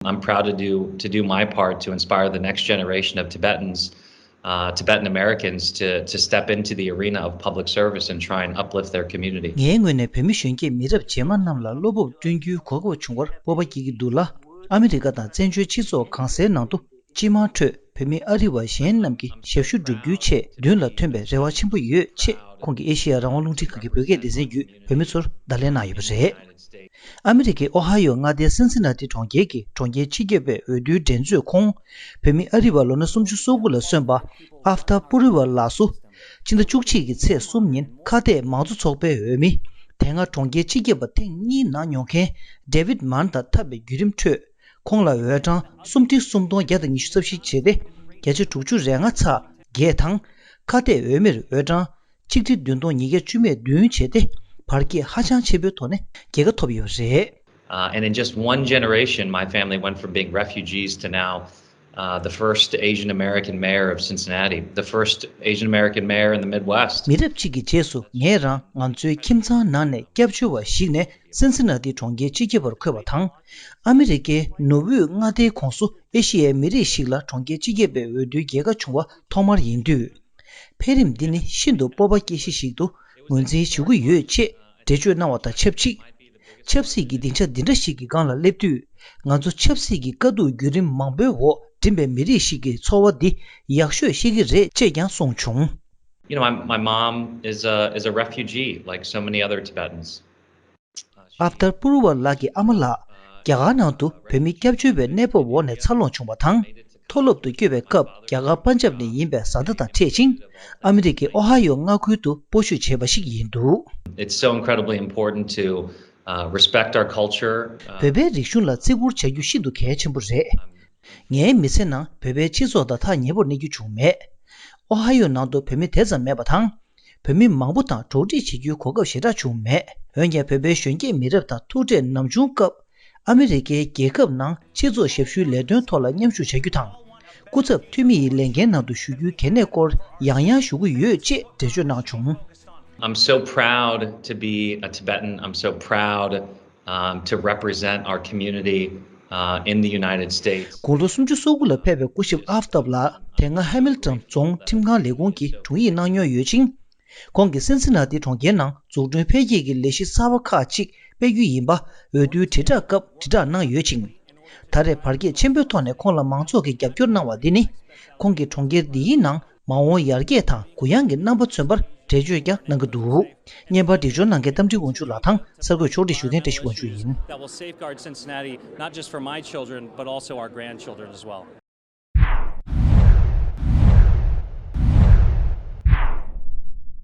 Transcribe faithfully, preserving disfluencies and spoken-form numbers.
I'm proud to do to do my part to inspire the next generation of Tibetans, uh, Tibetan Americans to to step into the arena of public service and try and uplift their community. ངའི་ངོས་ནས་བོད་མི་གཞོན་སྐྱེས་མི་རབས་རྗེས་མ་རྣམས་ལ་བློ་སྤོབས་བསྐྲུན་རྒྱུའི་གོ་སྐབས་བྱུང་བར་སྤོབས་པ་སྐྱེ་གི་འདུག་ལ། ཨ་མི་རི་ཀ་དང་བཙན་བྱོལ་སྤྱི་ཚོགས་གང་སའི་ནང་དུ། སྤྱི་དམངས་ཁྲོད་བོད་མི་ཨ་རི་བ་གཞན་རྣམས་ཀྱི་ཞབས་ཞུ་བསྒྲུབ་རྒྱུའི་ཆེད་མདུན་ལ་ཐོན་པའི་རེ་བ་ཆེན་པོ་ཡོད་ཅེས་ཁོང་གིས་ཨེ་ཤེ་ཡ་རང་དབང་རླུང་འཕྲིན་ཁང་གི་བོད་སྐད་སྡེ་ཚན་བརྒྱུད་བོད་མི་ཚོར་བརྡ་ལན་གནང་ཡོད་པ་རེད། ཨ་མི་རི་ཀའི་ཨོ་ཧ་ཡོ་མངའ་སྡེའི་སིན་སི་ན་ཏི་གྲོང་ཁྱེར་གྱི་གྲོང་ཁྱེར་སྤྱི་ཁྱབ་པའི་འོས་བསྡུའི་འགྲན་རྩོད་ཁོངས། བོད་མི་ཨ་རི་བ་ལོ་ན་སུམ་ཅུ་སོ་དགུ་ལ་སོན་པ་ཨབ་ཏ་པུ་རི་བ་ལགས་སུ། ཕྱི་ཟླ་བཅུ་གཅིག་གི་ཚེས་གསུམ་ཉིན་ཁ་གཏད་མང་གཙོ་ཚོགས་པའི་འོས་མི། དེ་སྔ་གྲོང་ཁྱེར་སྤྱི་ཁྱབ་པ་ཐེངས་གཉིས་གནང་མྱོང་མཁན་ཌེ་ཝིད་མཱན་དང་འཐབ་པའི་བརྒྱུད་རིམ་ཁྲོད། ཁོང་ལ་འོས་གྲངས་སུམ་ཁྲི་སུམ་སྟོང་བརྒྱ་དང་ཉི་ཤུ་རྩ་བཞི་བྱས་ཏེ། བརྒྱ་ཆ་དྲུག་ཅུ་རེ་ལྔ་ཚེག་བརྒྱད་དང་། ཁ་གཏད་འོས་མིར་འོས་གྲངས་ཆིག་ཁྲི་བདུན་སྟོང་ཉིས་བརྒྱ་བཅུ་མེད་བདུན་བྱས་ཏེ། བར་ཁྱད་ཧ་ཅང་ཆེན་པོའི་ཐོག་ནས་རྒྱལ་ཁ་ཐོབ་ཡོད་པ་རེད། Uh, and in just one generation, my family went from being refugees to now uh, the first Asian American mayor of Cincinnati, the first Asian American mayor in the Midwest. མི་རབས་གཅིག་གི་རྗེས་སུ་ངས་རང་ང་ཚོའི་ཁྱིམ་ཚང་ནང་ནས་སྐྱབས་བཅོལ་བ་ཞིག་ནས་སིན་སི་ན་ཏི་གྲོང་ཁྱེར་སྤྱི་ཁྱབ་པར་འཁོད་པ་དང་། ཨ་མི་རི་ཀའི་ནུབ་དབུས་མངའ་སྡེའི་ཁོངས་སུ་ཨེ་ཤི་ཡའི་མི་རིགས་ཤིག་ལ་གྲོང་ཁྱེར་སྤྱི་ཁྱབ་པའི་འོས་བསྡུའི་རྒྱལ་ཁ་བྱུང་བ་ཐོག་མར་ཡིན་དུས། འཕེལ་རིམ་འདི་ནི་ཤིན་ཏུ་སྤོབས་པ་སྐྱེ་གཞི་ཞིག་ཏུ་ངོས་འཛིན་བྱེད་ཀྱི་ཡོད་ཅེས་འགྲེལ་བརྗོད་གནང་བ་དང་ཆབས་ཅིག་ཆབ་སྲིད་ཀྱི་སྡིངས་ཆ་འདི་འདྲ་ཞིག་གི་སྒང་ལ་སླེབས་དུས། ང་ཚོ་ཆབ་སྲིད་ཀྱི་དཀའ་སྡུག་བརྒྱུད་རིམ་མང་པོའི་འོག་འགྲིམ་པའི་མི་རིགས་ཤིག་གི་ཚོར་བ་འདི་ཡག་ཤོས་ཤེས་ཀྱི་རེད་ཅེས་ཀྱང་གསུངས་བྱུང་། You know, my, my mom is a, is a refugee like so many other Tibetans. ཨབ་ཏར་པུར་བ་ལགས་ཀྱི་ཨ་མ་ལགས་རྒྱ་གར་ནང་དུ་བོད་མི་སྐྱབས་བཅོལ་བའི་གནས་བབ་འོག་ནས་འཚར་ལོངས་བྱུང་བ་དང་། མཐོ་སློབ་ཏུ་བསྐྱོད་པའི་སྐབས་རྒྱ་གར་པན་ཇབ་ནས་ཡིན་པའི་བཟའ་ཟླ་དང་འཕྲད་ཅིང་། ཨ་མི་རི་ཀའི་ཨོ་ཧ་ཡོ་མངའ་ཁུལ་དུ་སྤོ་བཤུད་བྱས་པ་ཞིག་ཡིན་འདུག It's so incredibly important to uh, respect our culture. Uh, བོད་པའི་རིག་གཞུང་ལ་བརྩི་བཀུར་བྱ་རྒྱུ་ཤིན་ཏུ་གལ་ཆེན་པོ་རེད། ངའི་མི་ཚེ་ནང་བོད་པའི་སྤྱི་ཚོགས་དང་ཐག་ཉེ་པོར་གནས་རྒྱུ་བྱུང་མེད། ཨོ་ཧ་ཡོ་ནང་དུ་བོད་མི་དེ་ཙམ་མེད་པ་དང་། བོད་མི་མང་པོ་དང་གྲོགས་འདྲིས་བྱེད་རྒྱུའི་གོ་སྐབས་ཞེ་དྲག་བྱུང་མེད། འོན་ཀྱང་བོད་པའི་གཞོན་སྐྱེས་མི་རབས་དང་ཐུག་འཕྲད་ནམ་བྱུང་སྐབས། ཨ་མི་རི་ཀའི་རྒྱལ་ཁབ་ནང་སྤྱི་ཚོགས་ཞབས་ཞུའི་ལས་དོན་ཐོག་ལ་མཉམ་ཞུགས་བྱ་རྒྱུ་དང་། སྐུ་ཚབ་འཐུས་མི་ཡི་ལས་འགན་ནང་དུ་ཞུགས་རྒྱུའི་གལ་གནད་སྐོར་ཡང་ཡང་ཞུ་གི་ཡོད་ཅེས་འགྲེལ་བརྗོད་གནང་བྱུང་། I'm so proud to be a Tibetan. I'm so proud um, to represent our community uh, in the United States. དགུང་ལོ་སུམ་ཅུ་སོ་དགུ་ལ་ཕེབས་པའི་སྐུ་ཞབས་ཨབ་ཏབ་ལགས་དེ་སྔ་ཧེ་མིལ་ཏོན་རྫོང་ཁྲིམས་ཁང་ལས་ཁུངས་ཀྱི་དྲུང་ཡིག་གནང་མྱོང་ཡོད་ཅིང་། ཁོང་གིས་སིན་སི་ན་ཏི་གྲོང་ཁྱེར་ནང་འཛུགས་སྐྲུན་འཕེལ་རྒྱས་ཀྱི་ལས་གཞི་གསར་པ་ཁག་ཅིག་སྤེལ་རྒྱུ་ཡིན་པ་འོས་བསྡུའི་དྲིལ་བསྒྲགས་སྐབས་དྲིལ་བསྒྲགས་གནང་ཡོད་ཅིང་། ད་རེས་བར་ཁྱད་ཆེན་པོའི་ཐོག་ནས་ཁོང་ལ་མང་ཚོགས་ཀྱིས་རྒྱབ་སྐྱོར་གནང་བ་འདི་ནི། ཁོང་གིས་གྲོང་ཁྱེར་འདིའི་ནང་མ་འོངས་ཡར་རྒྱས་དང་གུ་ཡངས་ཀྱི་རྣམ་པ་མཚོན་པར་འགྲེལ་བརྗོད་ཀྱང་གནང་གི་འདུག་བརྙན་པར་འབྲི་སྦྱོར་གནང་མཁན་རྟ་མགྲིན་དབང་ཕྱུག་ལགས་དང་གསར་འགོད་ཕྱོགས་སྒྲིག་ཞུ་མཁན་བཀྲ་ཤིས་དབང་ཕྱུག་ཡིན། That will safeguard Cincinnati, not just for my children, but also our grandchildren as well.